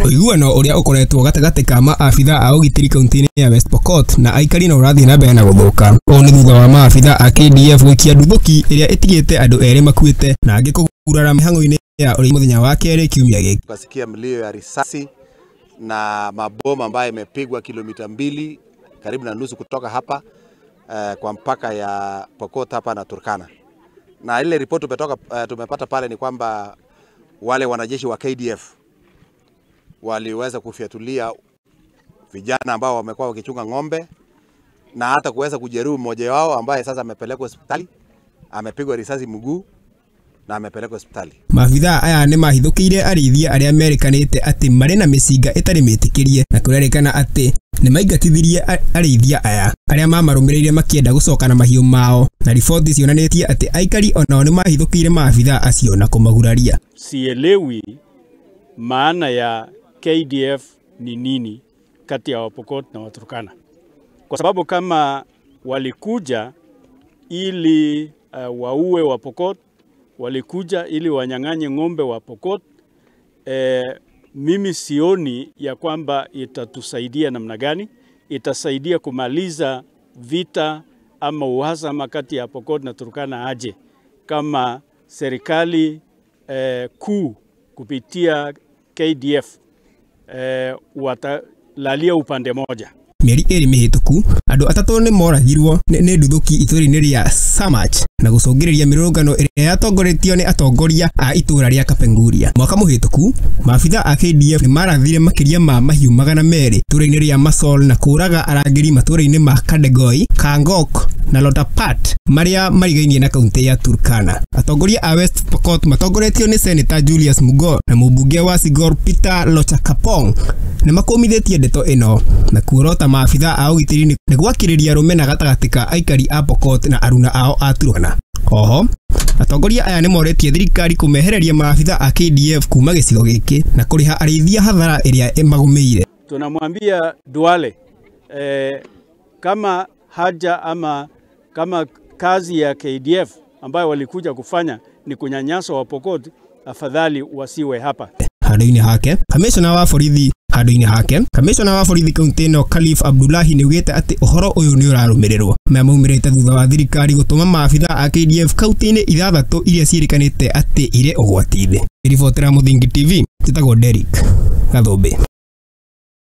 Ũiguano ũrĩa ũkoretwo gatagatĩ ka maabitha a ũgitĩri kaunti-inĩ ya West Pokot na aikari no ũrathiĩ na mbere na gũthũka. Ũũ nĩ thutha wa maabitha a KDF gũikia nduthũki ĩrĩa ĩtigĩte andũ erĩ makuĩte na angĩ kũgurara mĩhang'o-inĩ ya ũrĩithi mũthenya wa kerĩ kiumia gĩkĩ. Tukasikia mlio ya risasi na mabomu ambayo imepigwa kilomita 2 karibu na nusu kutoka hapa kwa mpaka ya Pokot hapa na Turkana. Na ile ripoti tumepata pale ni kwamba wale wanajeshi wa KDF waliweza kufyatulia vijana ambao wamekuwa wakichunga ng'ombe na hata kuweza kujeruhi mmoja wao ambaye sasa amepelekwa hospitali, amepigwa risasi mguu na amepelekwa hospitali. Maabitha aya nĩ mahithũkĩire arĩithia arĩa merĩkanĩte atĩ marĩ na mĩcinga ĩtarĩ mĩtĩkĩrie na kũrerĩkana atĩ nĩ maingatithirie arĩithia aya arĩa mamarũmĩrĩire makĩenda gũcoka na mahiũ mao, na riboti cionanĩtie atĩ aikari onao nĩ mahithũkĩire maabitha acio na kũmaguraria. Sielewi maana ya KDF ni nini kati ya Wapokot na Waturkana, kwa sababu kama walikuja ili waue Wapokot, walikuja ili wanyang'anye ng'ombe wa Pokot, mimi sioni ya kwamba itatusaidia namna gani. Itasaidia kumaliza vita ama uhasama kati ya Pokot na Turkana aje kama serikali kuu kupitia KDF watalalia upande moja. Mĩeri ĩrĩ mĩhĩtũku andũ atatũ nĩ moragirwo nĩ nduthũki itũũra-inĩ rĩa Samach na gũcũngĩrĩria mĩrũrũngano ĩrĩa yatongoretio nĩ atongoria a itũũra rĩa Kapenguria. Mwaka mũhĩtũku maabitha a KDF nĩ marathire makĩria ma mahiũ 200 itũũra-inĩ rĩa Masol na kũraga arangĩri matũũra-inĩ ma Kadegoi, Kangok na Lotapat marĩa marigainie na kaunti ya Turkana. Atongoria a West Pokot matongoretio nĩ Senator Julius Mugo na mũmbunge wa Sigor Peter Lochakapong nĩ makũmithĩtie ndeto ĩno na kuorota maabitha a ũgitĩri nĩ gwakĩrĩria rũmena gatagatĩ ka aikari a Pokot na aruna ao a Turkana. Oho atongoria aya nĩ moretie thirikari kũmehereria maabitha a KDF kuma gĩcigo gĩkĩ na kũrĩha arĩithia hathara ĩrĩa ĩmagũmĩire. Tunamwambia Duale kama haja ama kama kazi ya KDF ambayo walikuja kufanya ni kunyanyasa wa Pokot, afadhali wasiwe hapa. Handũ-inĩ hake kamishna wa borithi handũ-inĩ hake kamishna wa borithi kaunti ĩno Khalif Abdullahi nĩaugĩte atĩ ũhoro ũyũ nĩ ũrarũmĩrĩrwo. Maya maumĩrĩte thutha wa thirikari gũtũma maabitha a KDF kaunti-inĩ 6 iria ciĩrĩkanĩte atĩ irĩ ũgwati-inĩ. Ribotera Mũthingi TV, njĩtagwo Derrick Gathũmbĩ.